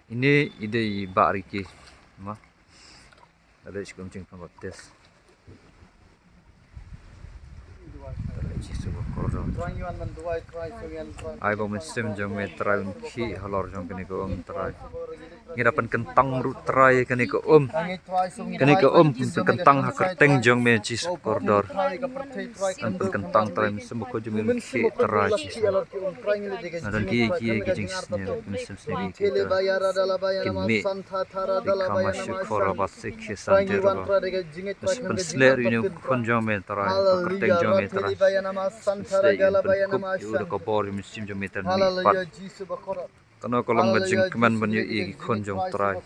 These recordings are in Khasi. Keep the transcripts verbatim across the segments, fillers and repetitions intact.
Ine i dei i Bah Ricky. Ma. Ada shukum jingpynbaptis. Jisu ba kordor. Ai ba mynsiem jong me Trai un khih halor jong kane ka um Trai. Ngi da pynkyntang ruh Trai kane ka um. Kane ka um pynkyntang ha kyrteng jong me Jisu kordor. Pynkyntang Trai mynsiem ba kordor jong me un khih Trai Jisu. Nga don ki ki ki jingsniew mynsiem sniew ki Trai. Kin mih. Ikama shukor ba sikhi santir ba. Mas pynsleh ruh ine u khun jong me Trai, ka kyrteng jong me Trai. Pynsleh ïa u pynkup ïa u da ka bor ïa u mynsiem jong me Trai mih pat. Kano ka long ka jingkmen ban ïohi ïa ki khun jong Trai.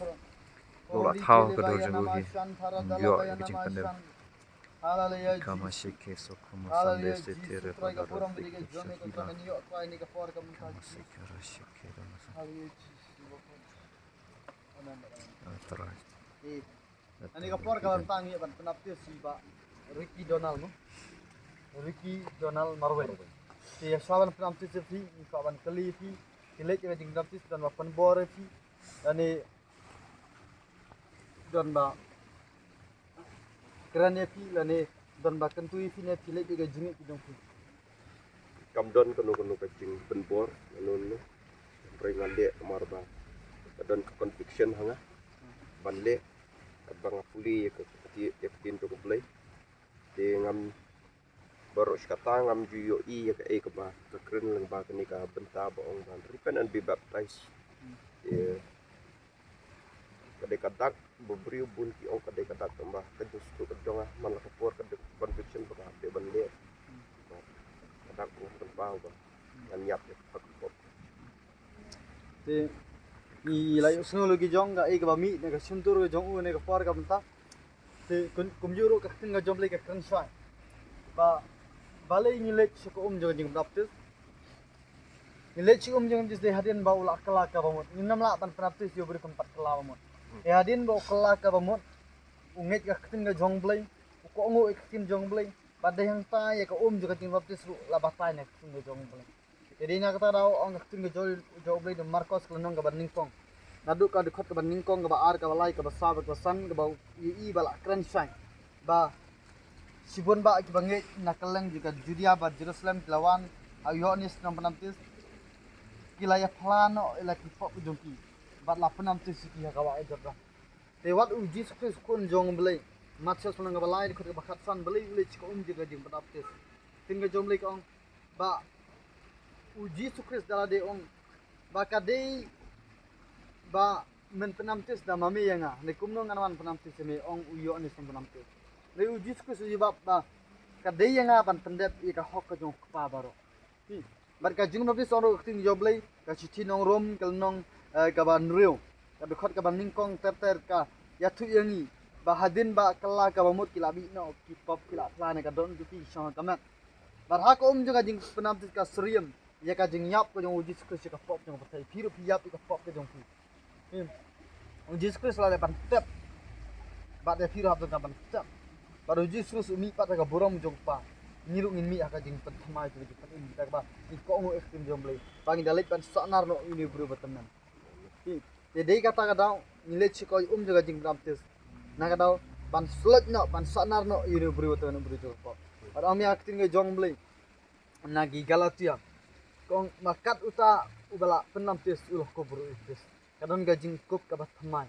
Ko la thaw ka dur jong u hi. Ïoh ïa ka jingpyndem. Ikama shikhe sokho ma sande se tere pa da dur. Ikama shikhe ra shikhe da ma sa. Trai. Ani ka por ka ban tang ïa ban pynbaptis ïa Bah Ricky Donald mo. Ricky Donald Marwein. Te ïa shuwa ban pynbaptis ïa phi, ngi kwah ban kylli ïa phi. Ki leit ïa ka jingpynbaptis don ba pynbor ïa phi. Ani don ba kren ïa phi lane don ba kyntu ïa phi ne phi leit ïa ka jingngeit ki jong phi. Kam don kano kano ka jingpynbor, kano kano. Hynrei nga leh namar ba ka don ka conviction ha nga ban leh, katba nga pule ïa ka, ïa ka ktien jong U Blei. Te ngam, baroh shi katta ngam ju ïohi ïa kaei kaba ka kren lyngba kane ka bynta ba ong ban repent and be baptized. Te ka dei ka dak ba briew bun ki ong ka dei ka dak, tangba ka jingsngewthuh ka jong nga man la ka por ka dei conviction ba nga hap dei ban leh. Ka dak ba nga pynpaw ba ngan ïap ïa ka pop. Te ngi la ïohsngew lut ki jong kaei kaba mih na ka shyntur ka jong u na ka por ka bynta. Te kum, kumjuh ruh ka ktien ka jong U Blei ka kren shai ba balei ngi leit sha ka um jong ka jingbaptis. Ngi leit sha ka um jong ka jingbaptis dei hadien ba u la kylla kaba mut. Ngim lah ban pynbaptis ïa u briew kam pat kylla ba mut. Te hadien ba u kylla kaba mut, u ngeit ka ktien ka jong U Blei, u kohnguh ïa ka ktien jong U Blei. Bad dei hangta ïa ka um jong ka jingbaptis ruh la batai na ka ktien ka jong U Blei. Te dei na kata ka daw ong ka ktien ka jong, jong U Blei da Markos ka lynnong kaba nyngkong. Naduh ka dkhot kaba nyngkong, kaba ar, kaba lai, kaba saw, kaba san, kaba ïohi ba la kren shai ba shibun bah kiba ngeit na kylleng jong ka Judia bad Jerusalem ki la wan ha u Ïoannis nongpynbaptis. Ki la ïaphla noh ïa la ki pop jong ki bad la pynbaptis ïa ki ha ka wah Jordan. Te wat u Jisu Khrist u Khun jong U Blei, Mathaios lynnong kaba lai dkhot kaba khatsan, balei u leit sha ka um jong ka jingpynbaptis. Ktien ka jong U Blei ka ong ba u Jisu Khrist da lade ong ba ka dei ba men pynbaptis da ma me ïa nga, ne kumno ngan wan pynbaptis ïa me, ong u Ïoannis nongpynbaptis. Hynrei u Jisu Khrist u jubab ba ka dei ïa nga ban pyndep ïa ka hok ka jong u Kpa baroh. Hmm. Bad ka jingbaptis ong ruh ka ktien jong U Blei, ka shithi nong Rom ka lynnong, eh, kaba hynriew, ka dkhot kaba nyngkong ter ter ka ïathuh ïa ngi ba hadien ba kylla kaba mut ki la mih noh ki pop, ki la phla na ka dohnud jong ki shong ha ka met. Bad ha ka um jong ka jingpynbaptis ka syriem ïa ka jingïap ka jong u Jisu Khrist ïa ka pop jong ka pyrthei. Phi ruh phi ïap ïa ka pop ka jong phi. Hmm. U Jisu Khrist la leh ban tep. Bad ïa phi ruh hap don ka ban tep. Bad u Jisu Khrist u mih pat ha ka burom jong u Kpa. Ngi ruh ngin mih ha ka jingpynthymmai jong ka jingpynim kita kaba ngi kohnguh ïa ka ktien jong U Blei. Ba ngin da leit ban sahnarphna ïa une u briew ba tymmen. Hmm. Te dei kata ka daw ngi leit sha ka um jong ka jingpynbaptis. Na ka daw ban slot noh, ban sahnarphna ïa une u briew ba tymmen, u briew jong ka pop. Bad ong ïa ka ktien ka jong U Blei na ki Galatia. Ka ong ba kat uta uba la pynbaptis u la kop ruh ïa u Khrist. Ka don ka jingkup kaba thymmai.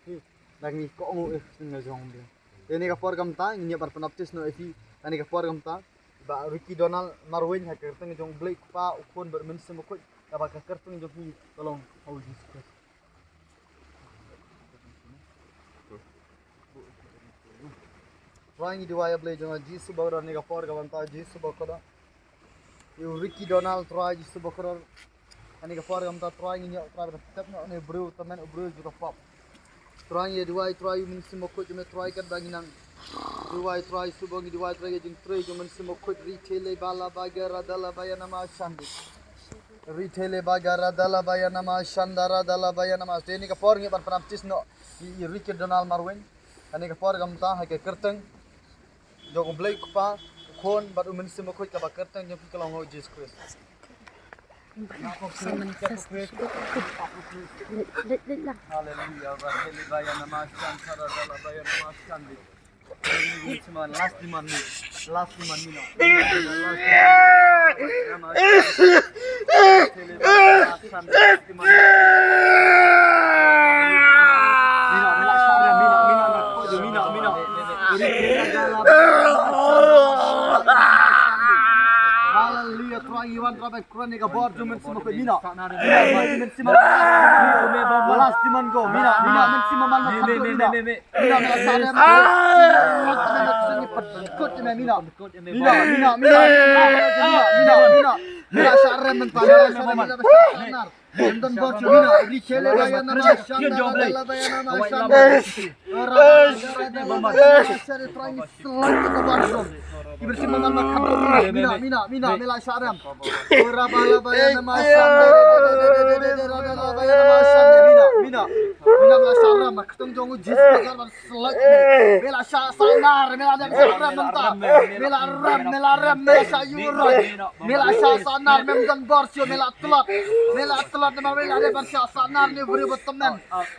Hi, da ngi kohnguh ïa ka ktien ka jong U Blei. Te kane ka por ka mynta ngin ïa ban pynbaptis noh ïa phi. Kane ka por ka mynta Bah Ricky Donald Marwein ha ka kyrteng jong U Blei u Kpa, u Khun bad u Mynsiem Bakhuid. Kaba ka kyrteng jong phi ka long ha u Jisu Khrist. Trai ngi duwai ïa U Blei jong nga Jisu bakordor, kane ka por ka mynta Jisu bakordor. Ïa u Ricky Donald Trai Jisu bakordor. Kane ka por ka mynta Trai ngi ïoh Trai ban tep noh ïa une u briew tymmen, u briew jong ka pop. Trai ngi duwai Trai u Mynsiem Bakhuid jong me Trai katba ngi nang duwai Trai, suba ngi duwai Trai ïa ka jingtrei jong u Mynsiem Bakhuid. Ri tele bala baga radala baya nama shandi. Ri tele baga radala baya nama shanda radala baya nama. Te kane ka por ngi ban pynbaptis noh ïa i Ricky Donald Marwein. Kane ka por ka mynta ha ka kyrteng jong U Blei u Kpa, u Khun bad u Mynsiem Bakhuid, kaba kyrteng jong phi ka long ha u Jisu Khrist. Hallelujah. Last demand ni. Last demand ni. Hallelujah, Trai Iwan, Trai Kren ni ka bor jong Mynsiem Bakhuid, mina. Last demand go, mina, mina, Mynsiem Bakhuid, mina. Mina, mina, sa re, mina, mina, mina, mina, mina, mina, mina, mina, sa re, mina, mina, mina, mina, mina, mina, mina, mina, mina, mina, mina, Ri chele baya nama shanda la baya nama shanda. Ora baya nama shanda, Trai ngi selak ka bar dom. Ki bersih maman makan dom. Mina, mina, mina, mela sharam. Ora bala baya nama shanda. Ora bala baya nama shanda. Mina, mina. Mina mela sharam. Ketung jong u jis ka bar selak. Mela sha sanar, mela ada sharam menta. Mela ram, mela ram, mela sha yuroi. Mela sha sanar mem don bor sio mela tlot. Mela tlot ne ma mela de ban sha sanar ne bri botomen.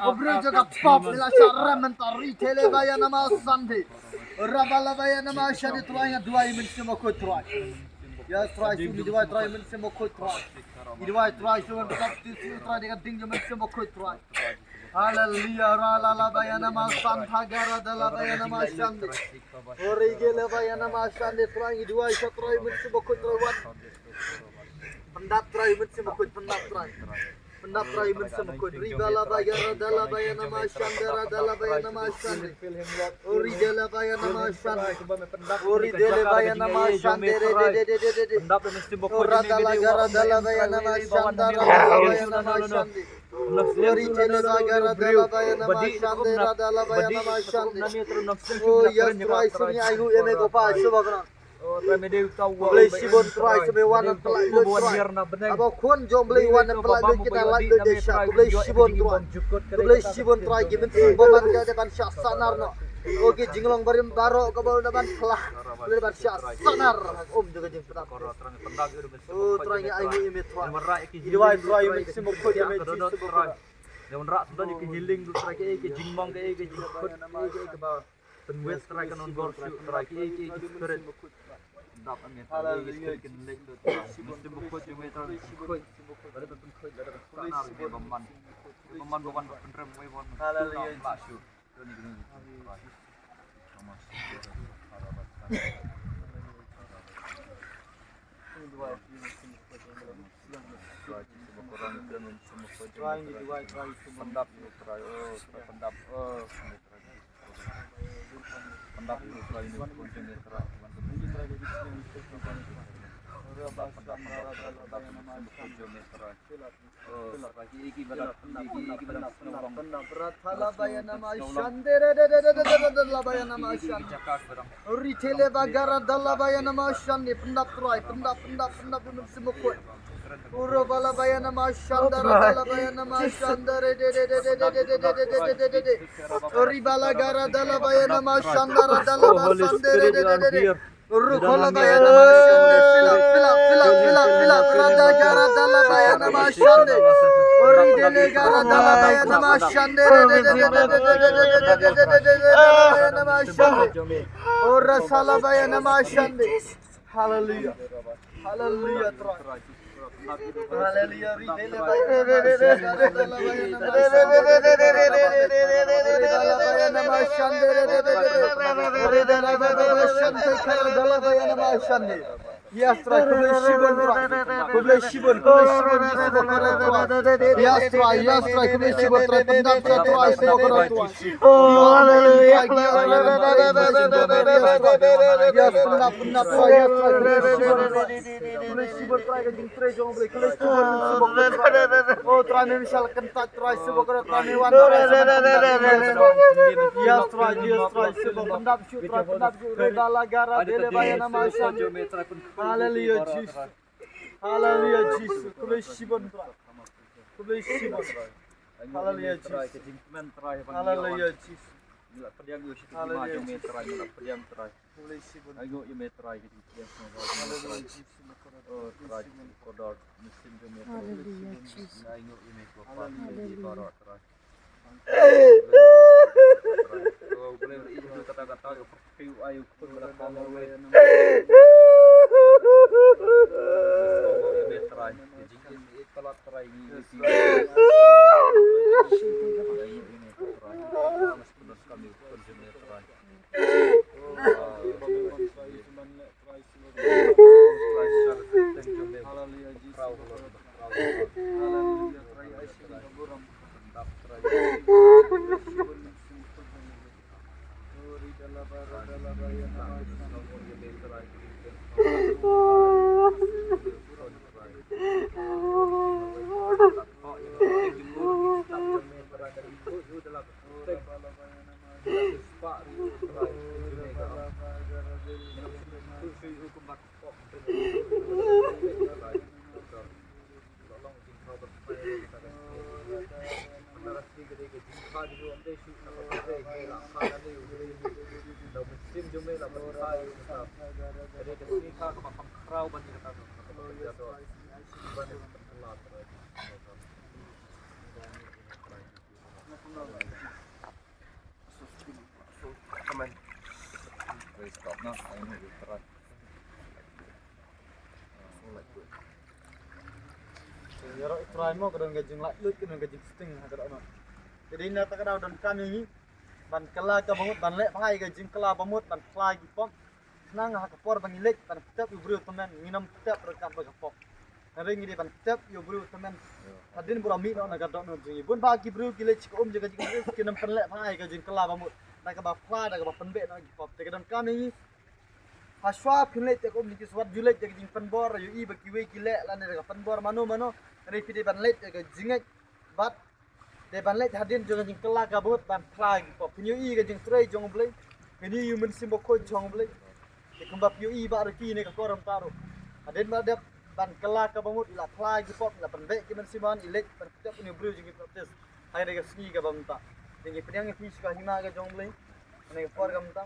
Obri jaga pop mela sha rem menta ri tele baya nama sandi. Rabala baya nama shandi Trai ya duai Mynsiem Bakhuid Trai. Ya Trai suni duai Trai Mynsiem Bakhuid Trai. Duai Trai suni Trai dengan ding Mynsiem Bakhuid Trai. Haleluya, rala la baya nama santa gara dala baya nama shandi. Ori gele baya nama shandi Trai ngi duai sha Trai Mynsiem Bakhuid Trai wan. Pyndap Trai Mynsiem Bakhuid, pyndap Trai. Pyndap Trai Mynsiem Bakhuid. Riba la baya rada la baya nama shandi rada la baya nama shandi. Ori gele baya nama shandi. Ori gele baya nama shandi re de de de de de. Pyndap Mynsiem Bakhuid. Ora dala gara dala baya nama shandi rada la baya nama shandi. Ori tele bagara dala baya nama shande rada la baya nama shande. Oh yes, Trai suni ai hu eme ko pa shuba kana. Blei shibun Trai sumi wan an pelai lo Trai. Aba khun jong Blei wan an pelai lo kita lai lo desa. Blei shibun Trai. Blei shibun Trai ki Mynsiem Bakhuid ka de ban sha sanar no. O ki jinglong barim baro ka ba da ban pla. Blei ban sha sanar. Om juga jing pla. Oh Trai ngi ai ngi imi Trai. Ngi duwai Trai Mynsiem Bakhuid imi Jisu Bakhuid. Ngi wanrah sdang ïa ki healing Trai, ki jingmong ki jingkut ki ba pynwit Trai, ka nongbor shuh Trai, ki ki spirit. Dap ami Trai ki spirit kin lek Trai. Mynsiem Bakhuid jong me Trai, Bakhuid. Lada pynkhot lada pynkhot nar ki ba man. Ki ba man ba wan ba pynrem wei wan. Haleluya. Shuh. Ritele bagara dala baya nama shande, pyndap Trai, pyndap, pyndap, pyndap, pyndap, pyndap, Uro bala baya nama shanda, dala baya nama shanda, re de de de de. Ori bala gara dala baya nama shanda, dala ba shanda, re de de de. Uru kola baya nama shande, fila, fila, fila, fila, fila, rada gara dala baya nama shande. Ori dele gara dala baya nama shande, re de de de de. Ora sala baya nama shande. Hallelujah. Hallelujah, Trai. Hallelujah. Ridele baya nama shande. Yes, Trai, khublei shibun, Trai. Khublei shibun, khublei shibun, Jisu ba khublei, Trai. Yes, Trai, yes, Trai, khublei shibun, Trai. Pyndap, Trai, Trai, Jisu ba khublei, Trai. Oh, hallelujah. Yes, pyndap, pyndap, Trai, yes, Trai, khublei shibun, Trai. Khublei shibun Trai ka jingtrei jong u Blei. Khublei shibun Trai. Oh Trai me mashal kyntait Trai sibuk Trai me wan Trai sibuk. Yes Trai, yes Trai sibuk. Pyndap shuh Trai, pyndap shuh. Reda la gara dele baya nama shan. Haleluya Jisu. Haleluya Jisu. Khublei shibun Trai. Khublei shibun. Haleluya Jisu. Haleluya Jisu. Ngi la pdiang ïa u shakri ma jong me Trai, ngi la pdiang Trai. Ai ngi ïa me Trai, ki pdiang sngewbha jong me Trai. O Trai, ki kordor mynsiem jong me Trai. Haleluya, Jesus. Ai ngi ïa me Bapa, ki baroh Trai. O Blei, ïa kata kata ïa u pyrkhat ïa u khun ba la kha marwei. Ïa me Trai, ïa jingim ïa palat Trai, ngi ïa me Trai. Amen. Praise God. No, I know you, Trai. Ïaroh ïa u Trai mo, ka don ka jinglaitluid, ka don ka jingsting ha ka dohnud. Te dei na kata ka daw donkam ïa ngi ban kylla ka bamut, ban leh bha ïa ka jingkylla bamut, ban phla ïa ki pop. Khnang ha ka por ba ngi leit ban tep ïa u briew tymmen, ngin ym tep ryngkat bad ka pop. Hynrei ngi dei ban tep ïa u briew tymmen hadien ba u la mih noh na ka dohnud jong ngi. Bun bah ki briew ki leit sha ka um jong ka jingkhuslai, kin ym pynleh bha ïa ka jingkylla bamut da kaba phla, da kaba pynbeit noh ïa ki pop. Te ka donkam ïa ngi, ha shuwa phin leit ïa ka um jong ki, shuwa wat ju leit ïa ka jingpynbor, ïohi ba kiwei ki leh lane da ka pynbor mano mano. Hynrei phi dei ban leit ïa ka jingngeit bad dei ban leit hadien jong ka jingkylla ka bamut ban phla ïa ki pop. Phin ïohi ïa ka jingtrei jong U Blei, phin ïohi ïa u Mynsiem Bakhuid jong U Blei. Te kumba phi ïohi bah riki ne ka kor mynta ruh, hadien ba dep ban kylla ka bamut, i la phla ïa ki pop, i la pynbeit ki mynsiem, i leit ban tep ïa une u briew jong ngi baptis ha kane ka sngi kaba mynta. Te ngi pdiang ïa phi sha ka hima ka jong U Blei ha kane ka por ka mynta.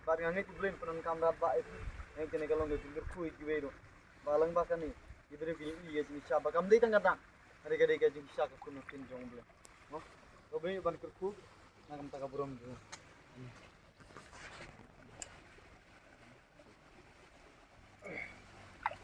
Bad nga ngeit U Blei un pyndonkam radbah ïa phi. Nga ngeit kane ka long ka jingkyrkhu ïa kiwei ruh, ba lyngba kane ki briew kin ïohi ïa ka jingshisha ba kam dei tang ka dak, hynrei ka dei ka jingshisha ka khun ka ktien jong U Blei. Mo, to U Blei un ban kyrkhu na ka bynta ka burom jong U.